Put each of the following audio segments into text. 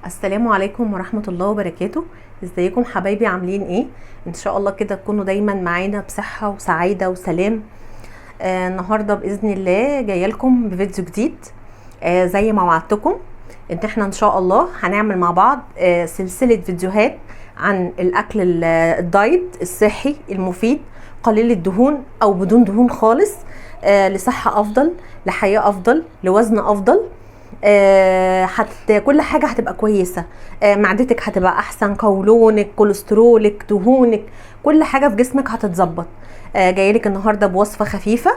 السلام عليكم ورحمة الله وبركاته. ازيكم حبايبي، عاملين ايه؟ ان شاء الله كده تكونوا دايما معانا بصحة وسعادة وسلام. النهاردة بإذن الله جاية لكم بفيديو جديد. زي ما وعدتكم ان احنا ان شاء الله هنعمل مع بعض سلسلة فيديوهات عن الاكل الدايت الصحي المفيد قليل الدهون او بدون دهون خالص، لصحة افضل، لحياة افضل، لوزن افضل. كل حاجة هتبقى كويسة، معدتك هتبقى احسن، قولونك، كوليسترولك، دهونك، كل حاجة في جسمك هتتظبط. جايلك النهاردة بوصفة خفيفة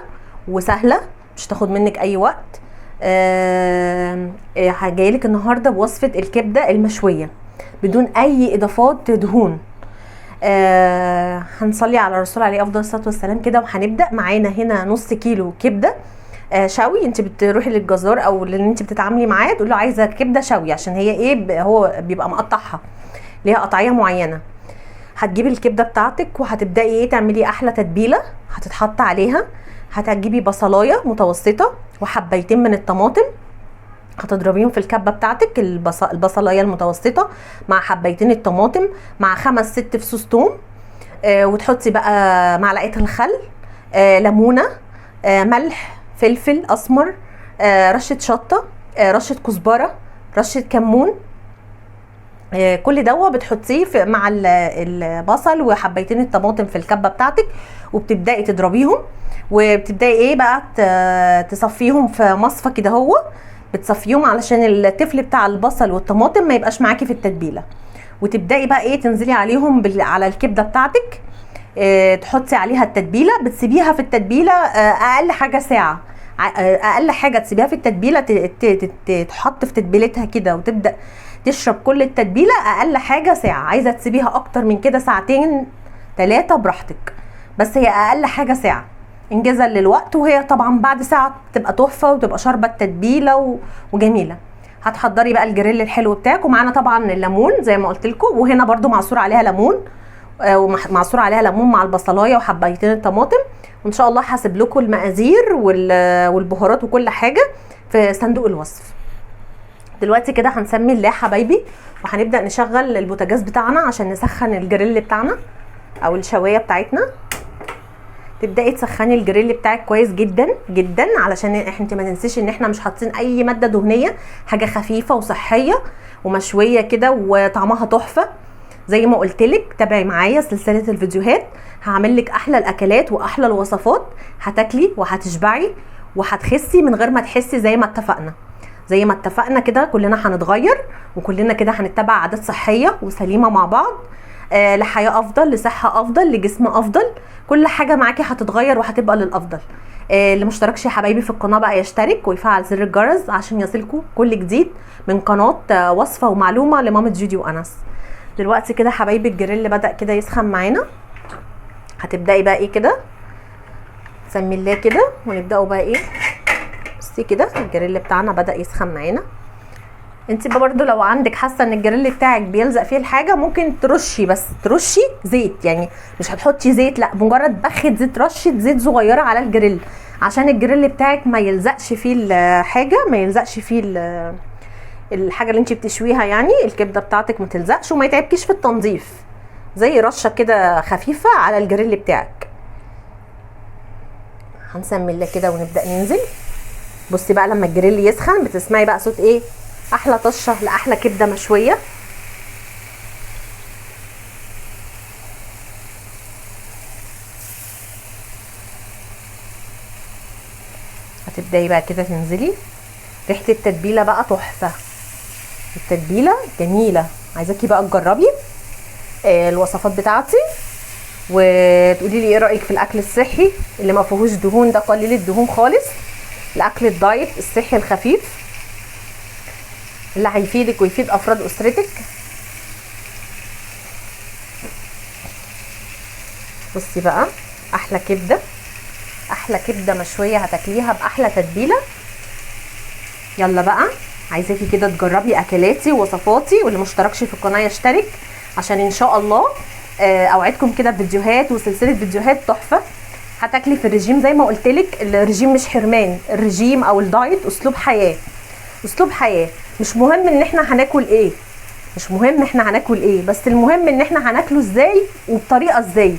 وسهلة مش تاخد منك اي وقت. جايلك النهاردة بوصفة الكبدة المشوية بدون اي اضافات دهون. هنصلي على الرسول عليه افضل الصلاة والسلام كده، وهنبدأ. معانا هنا نص كيلو كبدة شوي. انت بتروحي للجزار او اللي انت بتتعاملي معاه تقول له عايزه كبده شوي، عشان هي ايه، هو بيبقى مقطعها ليها قطعية معينة. هتجيبي الكبده بتاعتك وهتبداي ايه، تعملي احلى تتبيله هتتحط عليها. هتجيبي بصلايه متوسطه وحبايتين من الطماطم، هتضربيهم في الكبه بتاعتك، البصلايه المتوسطة مع حبايتين الطماطم مع 5 6 فصوص توم، وتحطي بقى معلقه الخل، ليمونه، ملح، فلفل اسمر، رشه شطه، رشه كزبره، رشه كمون. كل دوا بتحطيه مع البصل وحبيتين الطماطم في الكبه بتاعتك، وبتبداي تضربيهم، وبتبداي ايه بقى تصفيهم في مصفى كده. هو بتصفيهم علشان التفل بتاع البصل والطماطم ما يبقاش معاكي في التتبيله. وتبداي بقى ايه، تنزلي عليهم على الكبده بتاعتك، تحطي عليها التتبيله. بتسيبيها في التتبيله، اقل حاجة ساعة، اقل حاجة تسيبيها في التتبيله، تحط في تتبيلتها كده وتبدا تشرب كل التتبيله، اقل حاجة ساعة. عايزه تسيبيها اكتر من كده ساعتين 3 براحتك، بس هي اقل حاجة ساعة انجازا للوقت. وهي طبعا بعد ساعة تبقى تحفة وتبقى شاربه التتبيله وجميلة. هتحضري بقى الجريل الحلو بتاعك، ومعانا طبعا الليمون زي ما قلت لكم، وهنا برده معصور عليها ليمون، ومعصور عليها ليمون مع البصلايه وحبايتين الطماطم. وان شاء الله هسيب لكم المقادير والبهارات وكل حاجة في صندوق الوصف. دلوقتي كده هنسمي الله حبايبي، وهنبدا نشغل البوتاجاز بتاعنا عشان نسخن الجريل بتاعنا او الشوايه بتاعتنا. تبداي تسخني الجريل بتاعك كويس جدا جدا، علشان انت ما تنسيش ان احنا مش حاطين اي مادة دهنية، حاجة خفيفة وصحية ومشويه كده وطعمها تحفة. زي ما قلت لك تابعي معايا سلسلة الفيديوهات، هعمل لك احلى الاكلات واحلى الوصفات، هتاكلي وهتشبعي وهتخسي من غير ما تحسي. زي ما اتفقنا كده كلنا هنتغير، وكلنا كده هنتبع عادات صحية وسليمه مع بعض، لحياه افضل، لصحة افضل، لجسم افضل. كل حاجة معاكي هتتغير وهتبقى للافضل. اللي مشتركش يا حبايبي في القناة بقى يشترك ويفعل زر الجرس عشان يصلكوا كل جديد من قناة وصفه ومعلومه لمامة جودي وانس. دلوقتي كده حبايبي الجريل بدأ كده يسخن معانا. هتبدأي بقى ايه كده، سمي الله كده، ونبدأوا بقى ايه. بصي كده الجريل بتاعنا بدأ يسخن معانا. انت بقى برضو لو عندك حاسه ان الجريل بتاعك بيلزق فيه الحاجة، ممكن ترشي، بس ترشي زيت، يعني مش هتحطي زيت، لا مجرد بخه زيت، رشه زيت صغيرة على الجريل عشان الجريل بتاعك ما يلزقش فيه الحاجة، ما يلزقش فيه الحاجة اللي انت بتشويها، يعني الكبده بتاعتك ما تلزقش وما يتعبكيش في التنظيف. زي رشه كده خفيفة على الجريل بتاعك. هنسمي الله كده ونبدا ننزل. بصي بقى لما الجريل يسخن بتسمعي بقى صوت ايه، احلى طشه لاحلى كبده مشوية. هتبداي بقى كده تنزلي. ريحه التتبيله بقى تحفة، التتبيله جميلة. عايزاكي بقى تجربي الوصفات بتاعتي وتقولي لي ايه رايك في الاكل الصحي اللي ما فيهوش دهون، ده قليل الدهون خالص، الاكل الدايت الصحي الخفيف اللي هيفيدك ويفيد افراد اسرتك. بصي بقى احلى كبده، احلى كبده مشوية هتاكليها باحلى تتبيله. يلا بقى عايزاكي كده تجربي اكلاتي ووصفاتي، واللي مشتركش في القناة يشترك عشان ان شاء الله، اوعدكم كده بفيديوهات وسلسلة فيديوهات تحفة. هتاكلي في الرجيم زي ما قلت لك، الرجيم مش حرمان، الرجيم او الدايت اسلوب حياة، اسلوب حياة. مش مهم ان احنا هناكل ايه، مش مهم احنا هناكل ايه، بس المهم ان احنا هناكله ازاي وبطريقة ازاي.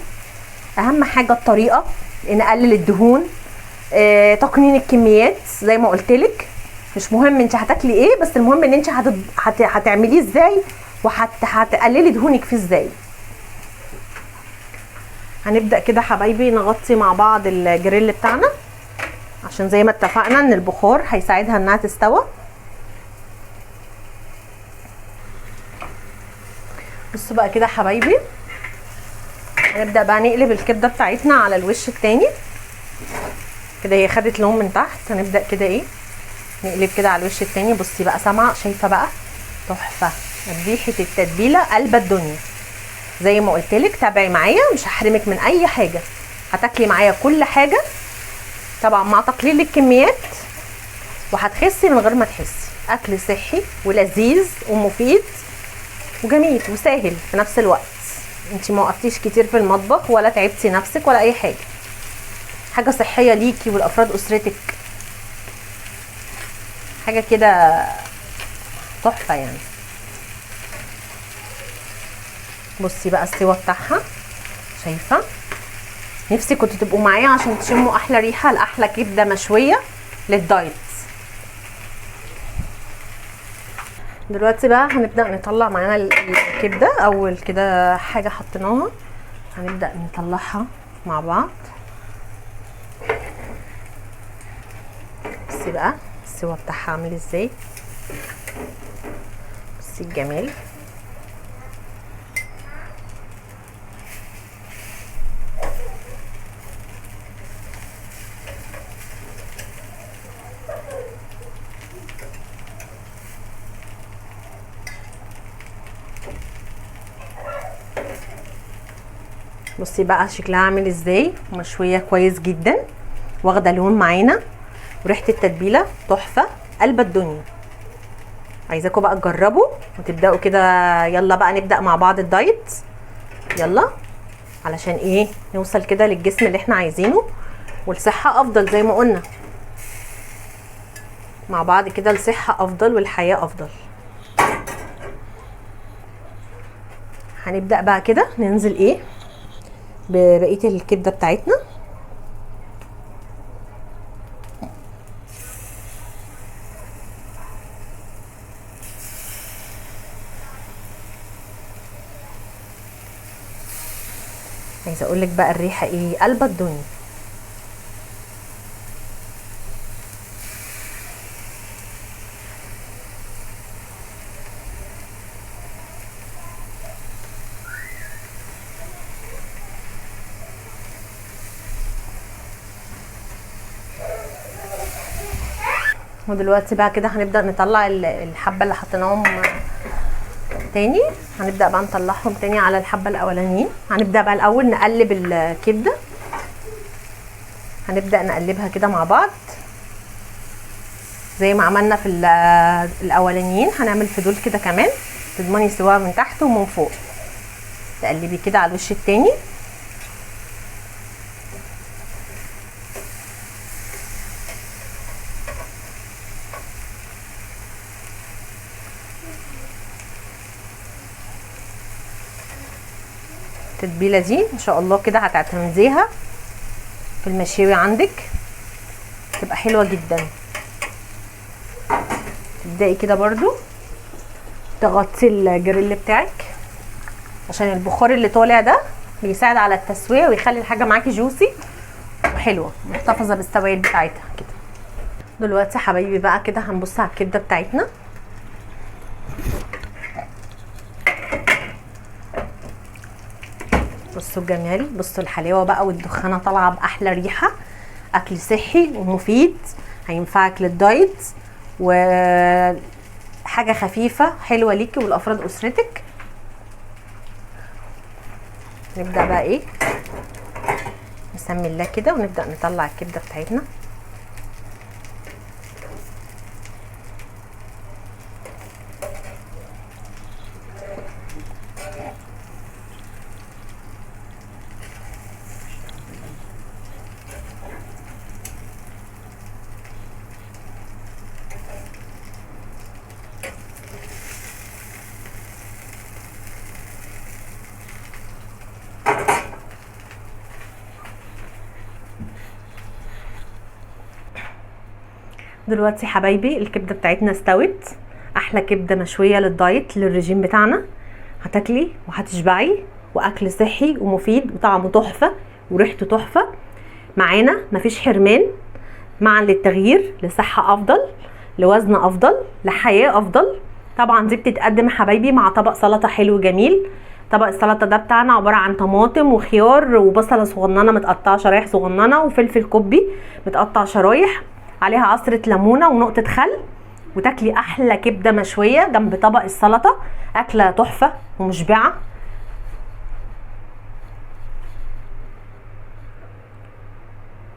اهم حاجة الطريقة، نقلل الدهون، تقنين الكميات زي ما قلتلك. مش مهم انت هتاكلي ايه، بس المهم ان انت هتعمليه ازاي وهتقللي دهونك فيه ازاي. هنبدأ كده حبايبي نغطي مع بعض الجريل بتاعنا، عشان زي ما اتفقنا ان البخار هيساعدها انها تستوى. بصوا بقى كده حبايبي، هنبدأ بقى نقلب الكبدة بتاعتنا على الوش التاني كده. هي خدت لون من تحت، هنبدأ كده ايه نقلب كده على الوش التاني. بصي بقى سامعة شايفة بقى تحفة، ريحة التتبيلة قلب الدنيا. زي ما قلتلك تابعي معايا، مش هحرمك من اي حاجة، هتاكلي معايا كل حاجة طبعا مع تقليل الكميات، وهتخسي من غير ما تحسي. اكل صحي ولذيذ ومفيد وجميل وسهل في نفس الوقت. انتي ما وقفتيش كتير في المطبخ ولا تعبتي نفسك ولا اي حاجة، حاجة صحية ليكي والافراد اسرتك، حاجة كده تحفة يعني. بصي بقى السوا بتاعها، شايفه؟ نفسي كنتوا تبقوا معايا عشان تشموا احلى ريحه لاحلى كبده مشوية للدايت. دلوقتي بقى هنبدا نطلع معانا الكبده. اول كده حاجة حطيناها هنبدا نطلعها مع بعض. بصي بقى السوا بتاعها عامل ازاي، بصي الجمال. بصي بقى شكلها عامل ازاي، مشوية كويس جدا، واخده لون معانا، وريحه التتبيله تحفة قلب الدنيا. عايزاكم بقى تجربوا وتبداوا كده. يلا بقى نبدا مع بعض الدايت، يلا، علشان ايه نوصل كده للجسم اللي احنا عايزينه والصحة افضل. زي ما قلنا مع بعض كده، الصحة افضل والحياة افضل. هنبدا بقى كده ننزل ايه ببقية الكبده بتاعتنا. عايزه اقول لك بقى الريحة ايه قلب الدنيا. ودلوقتي بقى كده هنبدأ نطلع الحبة اللي حطيناهم تاني. هنبدأ بقى نطلعهم تاني على الحبة الأولانيين. هنبدأ بقى الأول نقلب الكبدة، هنبدأ نقلبها كده مع بعض زي ما عملنا في الأولانيين، هنعمل في دول كده كمان، تضمني سواها من تحت ومن فوق. تقلبي كده على الوش التاني. التتبيله دي ان شاء الله كده هتعتمديها في المشاوي عندك، تبقى حلوة جدا. تبداي كده برضو تغطي الجريل بتاعك عشان البخار اللي طالع ده بيساعد على التسوية ويخلي الحاجة معاكي جوسي وحلوه محتفظة بالسوائل بتاعتها كده. دلوقتي حبايبي بقى كده هنبص على الكبده بتاعتنا. بصوا الجمال، بصوا الحلاوة بقى والدخانه طالعه باحلى ريحه. اكل صحي ومفيد هينفعك للدايت، وحاجه خفيفة حلوة ليكي والافراد اسرتك. نبدا بقى ايه، نسمي الله كده ونبدا نطلع الكبده بتاعتنا. دلوقتي حبايبي الكبده بتاعتنا استوت، احلى كبده مشوية للدايت للرجيم بتاعنا. هتاكلي وهتشبعي، واكل صحي ومفيد وطعمه تحفة وريحته تحفة. معانا مفيش حرمان، معا للتغيير، لصحة افضل، لوزن افضل، لحياه افضل. طبعا دي بتتقدم حبايبي مع طبق سلطة حلو جميل. طبق السلطة ده بتاعنا عبارة عن طماطم وخيار وبصله صغننه متقطعه شرايح صغننه، وفلفل كوبي متقطع شرايح، عليها عصره ليمونه ونقطة خل، وتاكلي احلى كبده مشوية جنب طبق السلطة. اكله تحفة ومشبعه.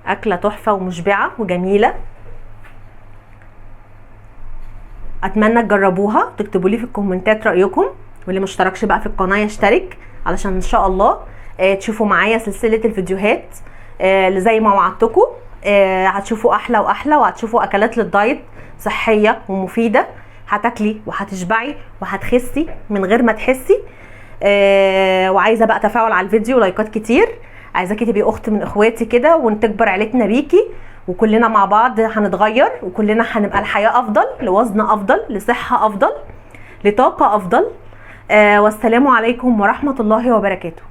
اكله تحفة ومشبعه وجميلة. اتمنى تجربوها، تكتبوا لي في الكومنتات رايكم، واللي ما اشتركش بقى في القناة يشترك علشان ان شاء الله تشوفوا معايا سلسلة الفيديوهات اللي زي ما وعدتكم. هتشوفوا احلى واحلى، وهتشوفوا اكلات للدايت صحية ومفيدة. هتاكلي وهتشبعي وهتخسي من غير ما تحسي. وعايزه بقى تفاعل على الفيديو، لايكات كتير. عايزاكي تبقي اخت من اخواتي كده، ونتكبر عيلتنا بيكي، وكلنا مع بعض هنتغير، وكلنا هنبقى الحياة افضل، لوزن افضل، لصحة افضل، لطاقة افضل. والسلام عليكم ورحمة الله وبركاته.